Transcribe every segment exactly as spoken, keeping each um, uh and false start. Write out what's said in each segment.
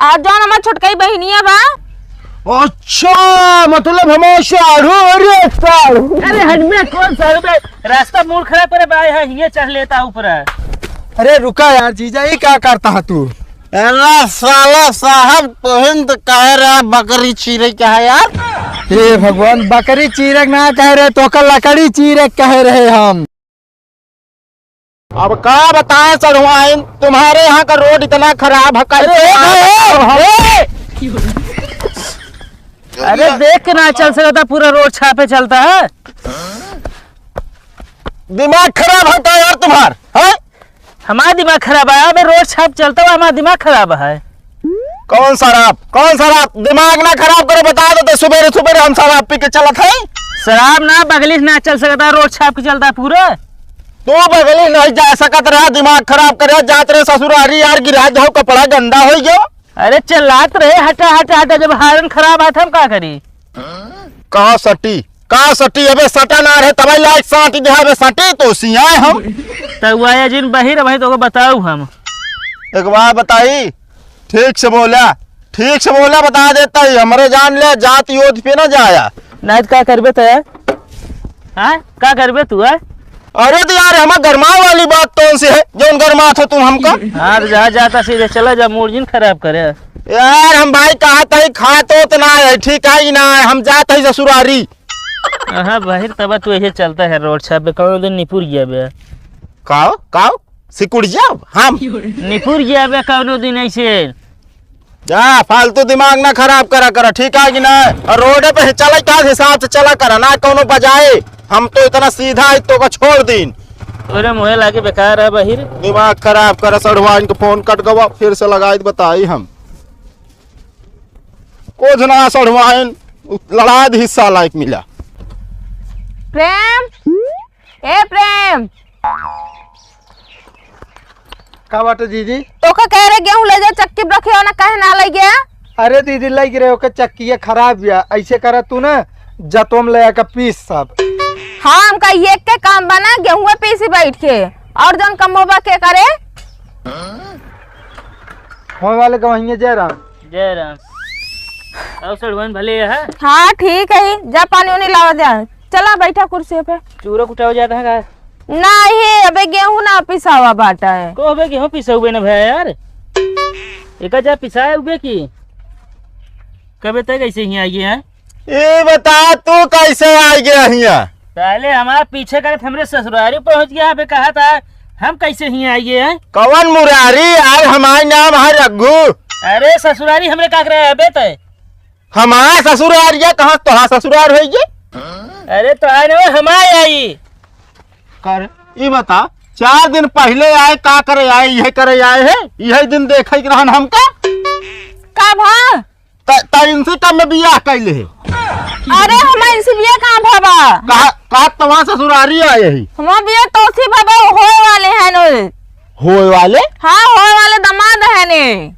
और जौन हमार छोटकई बहिनिया बा। अच्छा, मतलब हमार साढ़ू, अरे साढ़ू। अरे हट बे, कौन साढ़ू बे? रास्ता मूड खराब करे बा, यहाँ हिये चढ़ लेता ऊपर। अरे रुका यार जीजा, ये क्या करता है तू? अरे साला साहब, तोहिन तो कहे रहे बकरी चीरे का है यार। हे भगवान, बकरी चीरे ना कह रहे, तो का लकड़ी चीरे कह रहे हम। अब का बताएं सड़ुआइन, तुम्हारे यहाँ का रोड इतना खराब है, कैसे अरे, आए ए, हो हम? ए! अरे देख के ना चल सकता, पूरा रोड छापे चलता है। दिमाग खराब है का यार तुम्हार, हैं? हमार दिमाग खराब है? अबे रोड छाप चलता हुआ हमार दिमाग खराब है। कौन शराब? कौन शराब? दिमाग ना खराब करो, बता दो तो सुबेरे सुबेरे हम शराब पी के चलत है। शराब ना, बगली से ना चल सकता, रोड छाप के चलता पूरा। तू बगली नहीं जा सकत रहा, दिमाग खराब करे, जात रहे ससुरारी यार, गिरा दो कपड़ा गंदा हो गयो। अरे चलात रहे, हटा, हटा, हटा, जब हारन खराब है, हम का करी? का सटी? का सटी? अबे सटा ना रहे, तबे लाइट साटी दे, अबे सटी तो सियाए हम। त वो आया जिन बहिर, वही तो को बताऊ हम। एक बार बताई, ठीक से बोला, ठीक से बोला, बता देता ही, हमरे जान ले, जात योद पे ना जाया। नहीं तो का करबे त? हाँ, का करबे तू, हाँ? अरे तो यार, हमार गरमाए वाली बात कौन सी है, जौन गरमात हो तुम हमका? हाँ, तो जहाँ जाता सीधे चला जा, मूड जिन खराब करे। यार, हम भाई कहा तही खात होत ना है, ठीक है कि ना है? हम जात है ससुरारी। हाँ, बाहिर तब तू ऐसे चलता है रोड छाप पे, कौनो दिन निपुर गया बे। काओ, काओ, सिकुड़ जाओ, हम। निपुर गया बे कौनो दिन ऐसे। जा, फालतू दिमाग ना खराब करा, करा, ठीक है कि ना? और रोड पे चला, का हिसाब से चला करा, ना कौनो बजाए। हम तो इतना सीधा है, तो का छोड़ दीन। तोरे मुँहे लागे बेकार है बहिर। दिमाग खराब करा, सढ़ुआइन के फोन कट गवा, फिर से लगाई तो बताई हम। कुछ ना सढ़ुआइन, लड़ा दी हिस्सा लायक मिला। प्रेम, ए प्रेम। का बाटे दीदी? तोका कह रहे गेहूं ले जा चक्की पे रखे हो ना, काहे ना ले गया? अरे दीदी, लग रहे ओके चक्की ये खराब बिया, ऐसे करा तू ना जतोम ले आके पीस सब। हाँ, हमका ये के काम बना, गेहूं पीसी बैठ के, और जौन कमो बा के करे। होए वाले गवैया जय राम। जय राम। और सड़वन भले है? हाँ, ठीक है, जा पानी उनी लावा जा। चला बैठा कुर्सी पे। चूरा कुटावा जाता है का? नहीं, अबे गेहूं ना पिसावा बाटा है। को अबे गेहूं पिसौबे ना भैया यार। एका जा पिसाए उबे की। कबे तक ऐसे ही आई है? ये बता तू कैसे आ गया हिया? पहले हमार पीछे करत हमरे ससुरारी पहुंच गया, अबे कहा था हम कैसे ही आई है? कवन मुरारी यार, हमार नाम है रघु। अरे ससुरारी हमरे का करे अबे तय? हमार ससुरार या कहाँ तोहार ससुरार होई ये? अरे तो आए ना हमार आई। कर, ई बता, चार दिन पहिले आए, का करे आए, यह करे आए है, यह दिन देखे के रहन हमका। का भा? त, त इनसे कम में बियाह कैले है। अरे, हम इनसे बियाह कहाँ भवा? कहा, कहा तुम्हार ससुरारी आए है? हमार बियाह तोसी भवा होए वाले हैं नो। होए वाले? हाँ, होए वाले दामाद हैं ने।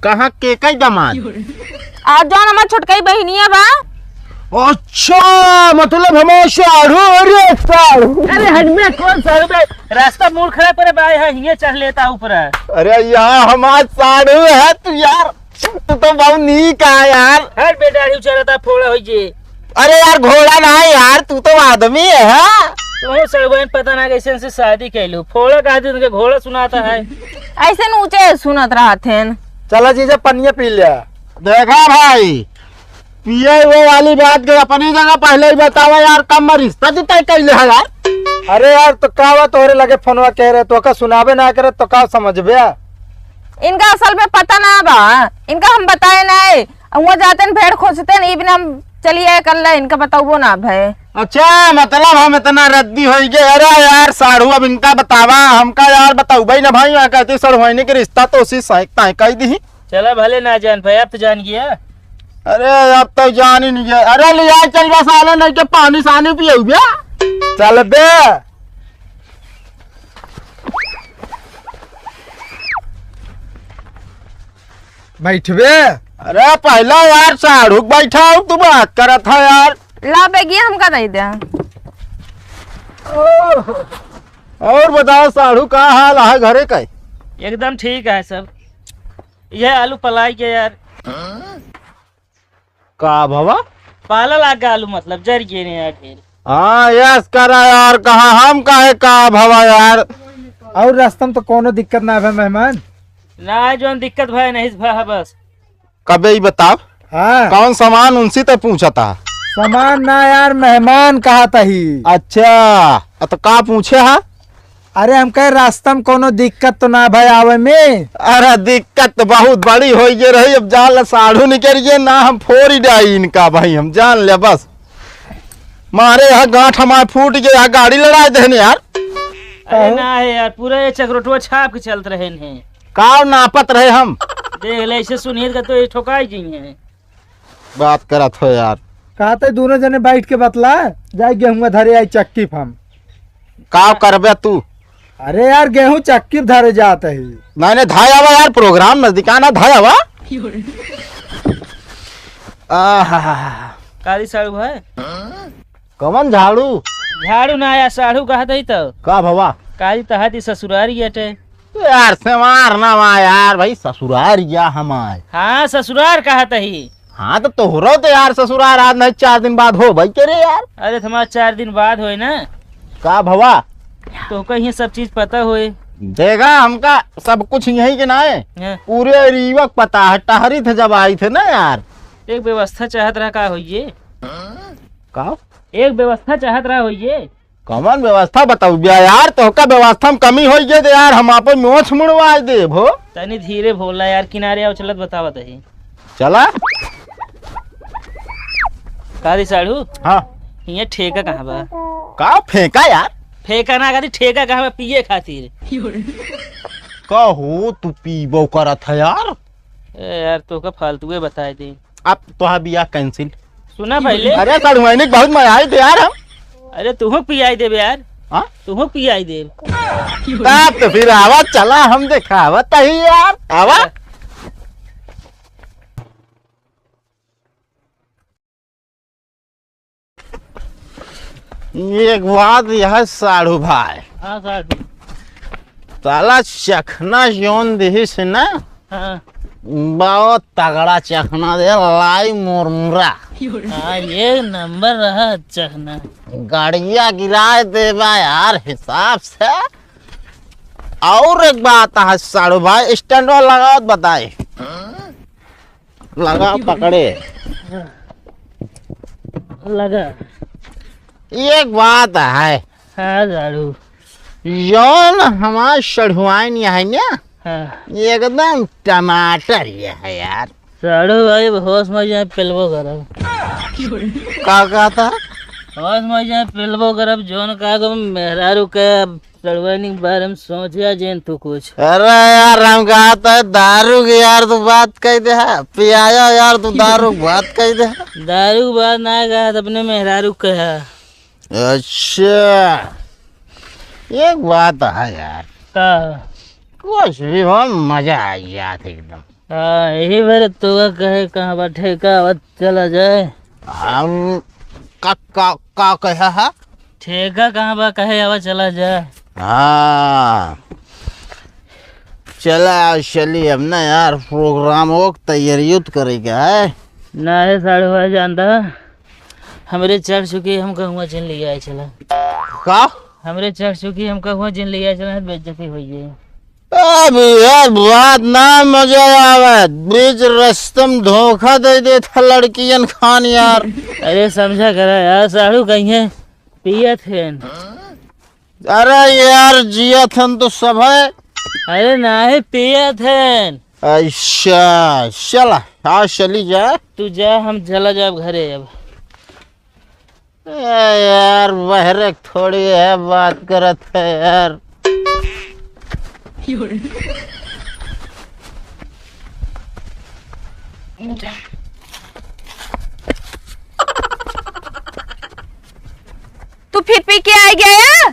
कहाँ के कई दामाद? आ जौन हमार छोटकई बहिनिया बा। अच्छा, मतलब हमार साढ़ू, अरे साढ़ू। अरे हट बे, कौन साढ़ू बे? रास्ता मूड खराब करे बा, यहाँ हिये चढ़ लेता ऊपर। अरे यार, हमार साढ़ू है तू यार। तू तो बहुत नीक है यार। हट बे, दाढ़ी उचरता फोड़ा होई जे। अरे यार, घोड़ा ना है यार, तू तो आदमी है, हाँ? तू सड़बैन पता ना कैसे इनसे शादी कैलू। फोड़ा कहा तू, उनके घोड़ा सुनाता है। ऐसे न ऊंचे सुनत रहत हैं। चला जीजा, पनिया पी लिया। देखा भाई, पिए हुए वाली बात के अपनी जगह पहले ही बतावा यार, कम में रिश्ता तू तय कैले है यार। अरे यार, तो का बा तोहरे लगे फोनवा कह रहे, तो का सुनाबे ना करे, तो का समझबे? इनका असल में पता ना बा, इनका हम बताए नहीं। अब वो जाते न भेड़ खोजते न, ई बिना हम चली आए कर ले, इनका बताउबो ना भय। अच्छा, मतलब हम इतना रद्दी होई गए। अरे यार साढ़ू, अब इनका बतावा, हमका यार बताउबे ना भाई, यहाँ कहते सड़ुआइने के रिश्ता तो उसी साइक ताए कह दी। चला भले ना जान भाई, अब तो जान गया। अरे अब तो जान ही नहीं गया। अरे ले यार चल बस आने नहीं के पानी सानी पिए बे। चल बे। बैठबे? अरे पहला यार साढ़ू के बैठाओ, तू बात करत है यार। ला बेगिया हमका दे दे। और बताओ साढ़ू, का हाल है घरे का? एकदम ठीक है सब। ये आलू पलाई गया यार। का भवा? पाला लाग गया आलू, मतलब जर गए ने यार ढेर। हाँ, यस करा यार, कहा हम काहे का भवा यार। और रास्ता में तो कोनो दिक्कत ना भे मेहमान? ना, जोन दिक्कत भय नहीं भय है बस। कबे ही बताओ। हाँ। कौन सामान उनसे तो पूछा था? सामान ना यार, मेहमान कहा था ही। अच्छा, तो का पूछे हा? अरे, हम कहे रास्ता में कोनो दिक्कत तो ना भय आवे में? अरे, दिक्कत तो बहुत बड़ी होई गे रही। अब जान ले, साढ़ू निकल गए ना, हम फोड़ ही डाई इनका भाई, हम जान ले बस। मारे यहाँ गांठ हमारे फूट गए, यहाँ गाड़ी लड़ाए देने यार। अरे ना है यार, पूरा ये चकरोटुआ छाप के चलत रहे हैं। का नापत रहे हम? देख ले, ऐसे सुनिए का तो ये ठोकाई जी हैं। बात करत हो यार। कहते दोनों जने बैठ के बतला, जाए गेहूं धरे आई चक्की पे हम। का करबे तू? अरे यार, गेहूं चक्की पे धरे जात ही। नहीं, नहीं, धाय आवा यार, प्रोग्राम नजदीक आना, धाय आवा। आहा। काली साढ़ू भाई। कमन झाड़ू? झाड़ू ना आया, साढ़ू कहत ही तो। का भवा? काली तहादी ससुरारी अटे। यार, सेवार ना वा यार, भाई ससुरार या हमार। हाँ, ससुरार कहत ही। हाँ, तो तोहरो तो यार ससुरार आज नहीं, चार दिन बाद हो भाई, के रे यार? अरे, तुम्हारा चार दिन बाद होए ना। का भवा? तो कहीं सब चीज पता होए। देखा, हमका सब कुछ यहीं के ना है। हाँ। पूरे रीवक पता है, टहरी थे जब आई थे ना यार। एक व्यवस्था चाहत रहा, का होइए? का? एक व्यवस्था चाहत रहा होइए। कमन व्यवस्था बताऊ बे यार, तोहका व्यवस्था में कमी होई गई तो यार, हम आपन मोछ मुड़वाए देब हो। तनी धीरे बोला यार, किनारे आओ, चलत बतावत ही। चला। का दी साढ़ू? हाँ। हियाँ ठेका कहाँ बा? का फेंका यार? फेंका ना, कहती ठेका कहाँ बा पिए खातिर? का हो, तू पीबो करत है यार? ए यार, तोहका फालतूए बताए दे। अब तोहार बियाह cancel। सुना पहले। अरे सड़ुआइनी के बहुत मजा आई दे यार हम। अरे तुहू पियाई देबे यार। हाँ? तुहू पियाई देब। तब तो फिर आवा, चला हम देखावत ही यार। आवा। एक बात यह साढ़ू भाई। हाँ साढ़ू। साला चखना जौन दिहिस ना, हाँ। बहुत तगड़ा चखना दे, लाई मुरमुरा। हाँ, एक नंबर रहा चखना। गड़िया गिराए देबा यार हिसाब से। और एक बात है साढ़ू भाई, stand लगावत बताए। लगा पकड़े। लगा। एक बात है। हाँ, झाड़ू। जौन हमार सढ़ुआइन है ना, हाँ। एकदम टमाटर ये है यार। साढ़ू भाई, होश में जाए, पेलबो करब। का कहता? होश में जाए, पेलबो करब, जौन का को मेहरारू के सड़ुआइनी के बारे में सोचिया जेन तू कुछ। अरे यार, हम कहा था दारू की यार तू बात कह दे है, पियाया यार तू दारू की बात कह दे है। दारू की बात ना कहा, अपने मेहरारू के कहा। अच्छा, एक बात है यार। का? कुछ भी हो, मजा आ गया था एकदम। हाँ, यही बार तो कहे कहाँ बा ठेका, अब चला जाए। हम का, का, का कहा है? ठेका कहाँ बा, कहे अब चला जाए। हाँ, चला चली अब ना यार, program हो तैयारी तो करे का है। ना है साढ़ू भाई जानता, हमरे चढ़ चुकी हम कहूँगा जिन लिया है चला। का? हमरे चढ़ चुकी हम कहूँगा जिन लिया है चला, बेइज्जती हुई है। अब यार बात ना मजा आवे, बीच रस्ते में धोखा दे देता लड़कियन खान यार। अरे समझा करा यार, साढ़ू कहीं पियत हैं। अरे यार जियत हन तो सब है। अरे नाही पियत हैं। अच्छा चला, हाँ चली जा। तू जा, हम चला जाब घरे अब। ए यार, बहरे थोड़ी है, बात करत है यार। तू फिर पी के आ गया?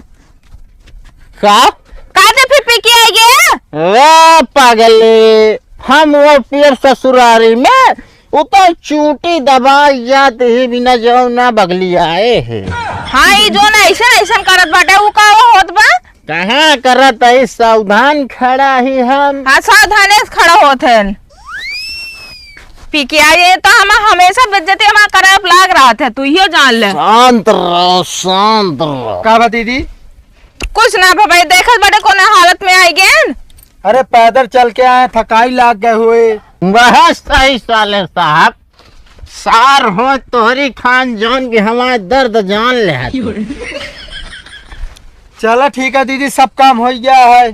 का? का दे फिर पी के आ गया? वे पागले, हम वो पियर ससुरारी में उतर चूटी दबाई जात ही बिना जौन ना बगली आए है। हाँ, ई जौन ऐसन ऐसन करत बाटे, उ का होत बा? कहाँ करत है, सावधान खड़ा ही हम। हाँ, सावधाने से खड़ा होत हन। पी के आए, ये तो हम हमेशा बेइज्जती हमारा करब लाग रहत है, तू इहो जान ले। शांत रहो, शांत रहो। का बा दीदी? कुछ ना भवा, देखत बाटे कौन हालत में आई गेन। अरे पैदल चल के आए, थकाई लाग गए हुए। बहुत सही साले साहब, सार हो तोहरी खान जान के हमार दर्द जान ले है तू। चला ठीक है दीदी, सब काम होइ गया है।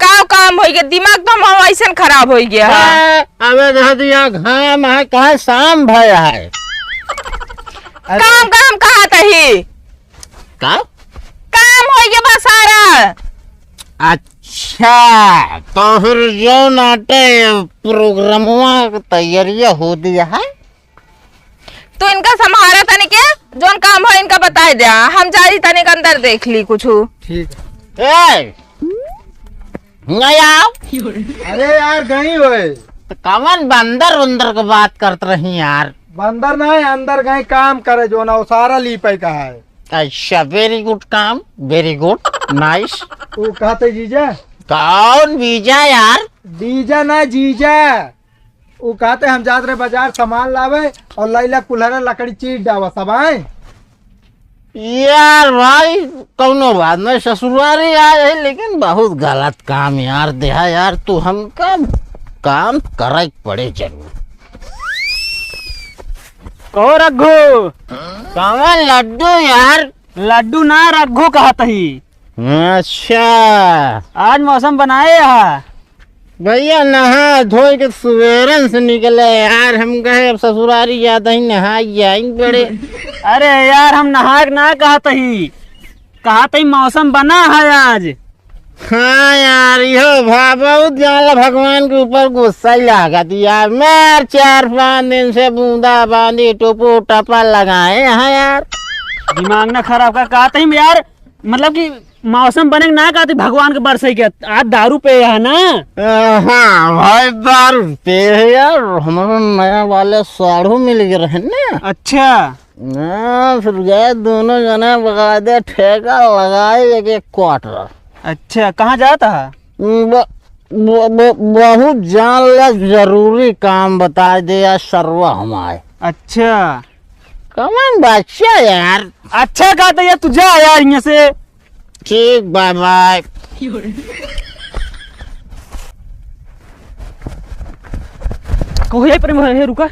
का काम होइ गया? दिमाग तो हमार ऐसन खराब होइ गया है। ए, अबे कह दिया घाम है, कहाँ शाम भया है? अरे काम, काम कहा तही? का? काम होइ गया बा सारा। अच्छा, तो फिर जो नाटे प्रोग्रामवा के तैयारिया हो दिया है? तो इनका संभारा तनी के, जौन काम हो इनका बताए द्या, हम जाई तनी के अंदर देख ली कुछ। ठीक। ए, नहीं आओ। अरे यार, गई होए। तो कवन बंदर उंदर के बात करत रही यार? बंदर ना है, अंदर गए काम करे, जो ना वो सारा लीपे का है। अच्छा, very good काम, very good, nice। वो कहते जीजा। कौन बीजा यार? डीजा ना जीजा। उ कहते हम जात रहे बाजार सामान लावे और लैला कुल्हरा लकड़ी चीर डावा सब आए। यार भाई, कौनो बात नहीं, ससुरारी आए है, लेकिन बहुत गलत काम यार देहा यार, तू हमका काम करे के पड़े जरूर। कहो रघु। कौन लड्डू यार? लड्डू ना, रघु कहत ही। अच्छा। आज मौसम बनाए हा। भैया, नहा धोए के सुबेरन से निकले यार, हम कहे अब ससुरारी जात ही, नहाई जाई पड़े। अरे यार, हम नहाए के ना कहत ही, कहत ही मौसम बना है आज। हाँ यार, इहो भा-, बहुत ज्यादा भगवान के ऊपर गुस्सा ही लागत यार। मैं यार चार पाँच दिन से बूंदा बांदी टुपू टपा लगाए हैं यार। दिमाग ना खराब कर, कहत ही यार, मतलब कि मौसम बने के ना कहती भगवान के बरसई के, आज दारू पे है ना? अ, हाँ भाई, दारू पे है यार, हमारा नया वाले साढ़ू मिल गए रहे ना। अच्छा। ना, फिर गए दोनों जने बकायदे ठेका लगाए एक एक क्वार्टर। अच्छा, कहाँ जाता है? ब-, ब-, ब-, बहुत जान ले जरूरी काम बताए दे यार, सरवा हमारे। अच्छा। कमन बच्चा यार। अच्छा कहता यार, तू जा यार यहाँ से। ठीक, बाय बाय। कहो, यही पर है, रुका।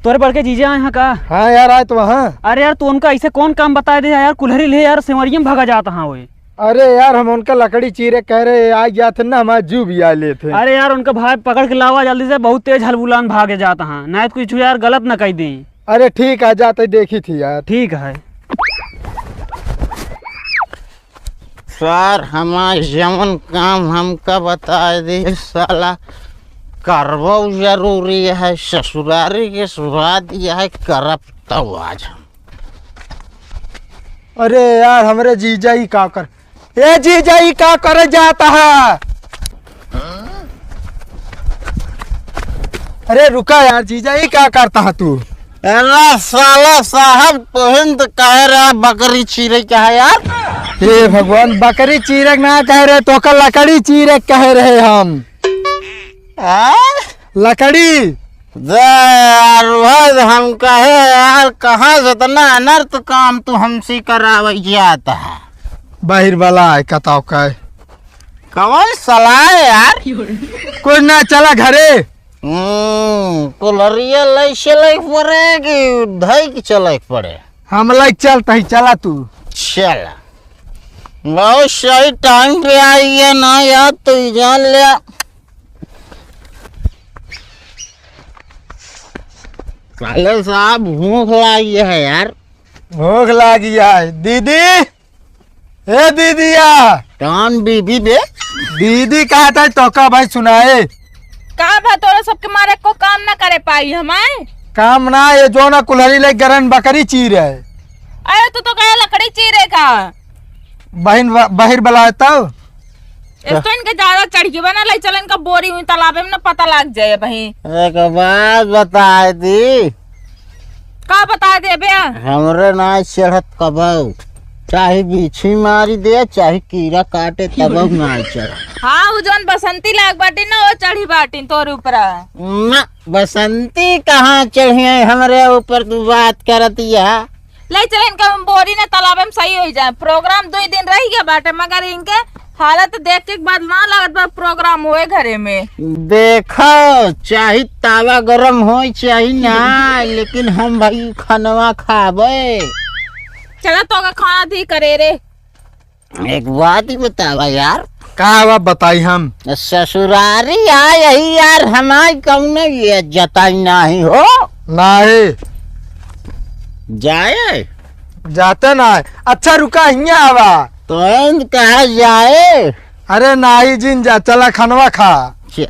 तोरे बड़के जीजा आए हैं का? हाँ यार, आए तो वहाँ। अरे यार, तू उनका ऐसे कौन काम बताए दे यार, कुल्हरी ले यार, सेवरिया में भागा जाता हाँ वो। अरे यार, हम उनका लकड़ी चीरे कह रहे, आ गया थे ना, हमारा जू भी आ लेते। अरे यार, उनका भाई पकड़ के लावा जल्दी से, बहुत तेज हलबुलान भागे जाता हाँ, नहीं तो कुछ यार गलत ना कह दी। अरे ठीक है, जाते देखी थी यार। ठीक है। सर, हमार जवन काम हमका बताए दे, साला करबो जरूरी है, ससुरारी के स्वाद यह करब तब आज हम। अरे यार, हमरे जीजा ई का कर, ए जीजा ई का करे जाता है? अरे रुका यार, जीजा ई का करता है तू? अरे साला साहब, तोहिन तो कहे रहा बकरी चीरे का है यार। हे भगवान, बकरी चीरे के ना कहे रहे, तोका लकड़ी चीरे के कहे रहे हम। आ? लकड़ी। दे यार, वह हम कहे यार, कहाँ से इतना अनर्थ काम तू हमसे करावे जाता है? बाहिर वाला है, कताव का है। कौन सलाह है यार? कुछ ना, चला घरे। हम्म, कुल्हरिया लई चले के पड़े कि धई के चले के पड़े? हम लई चलत ही, चला तू। चला। बहुत सही टाइम पे आई है ना यार, तू ही जान ले। साले साहब, भूख लागी है यार। भूख लागी है। दीदी, ए दीदिया। कौन बीबी बे? दीदी कहत है, तोका भाई सुनाए। का बा, तोरा सबके मारे को काम ना करे पाई हमारे? काम ना, ये जो ना कुल्हरी ले गरन बकरी चीरे है। अरे तू तो कहे लकड़ी चीरे का। बहिन ब-, बहिर बलाए तब। इस तो इनके ज्यादा चढ़ के बना ले, चल इनका बोरी हुई तालाबे में ना पता लग जाए भाई। एक बात बताए दी। का बताए दे बे? हमरे ना चढ़त कबऊ, चाहे बीछी मारी दे, चाहे कीड़ा काटे, तबऊ ना चढ़त। हाँ, वो जौन बसंती लाग बाटी ना, वो चढ़ी बाटी तोर ऊपरा। ना, बसंती कहाँ चढ़िए हमरे ऊपर, तू बात करतिया? ले चले इनका हम बोरी ना तालाब में सही हो जाए। प्रोग्राम दो ही दिन रह गया बाटे, मगर इनके हालत देख के बाद ना लागत बा प्रोग्राम होए घरे में। देखो, चाहे तावा गरम हो चाहे ना, लेकिन हम भाई खनवा खाबे। चला तो का खाना दी करे रे। एक बात ही बतावा यार। का बा बताई हम? ससुरारी आ यही यार, हमारी कौनो ये जताई नाही हो। नाही। जाए? जाते ना है। अच्छा रुका, हियाँ आवा। तो कहा जाए? अरे नाही जिन जा, चला खनवा खा। च-,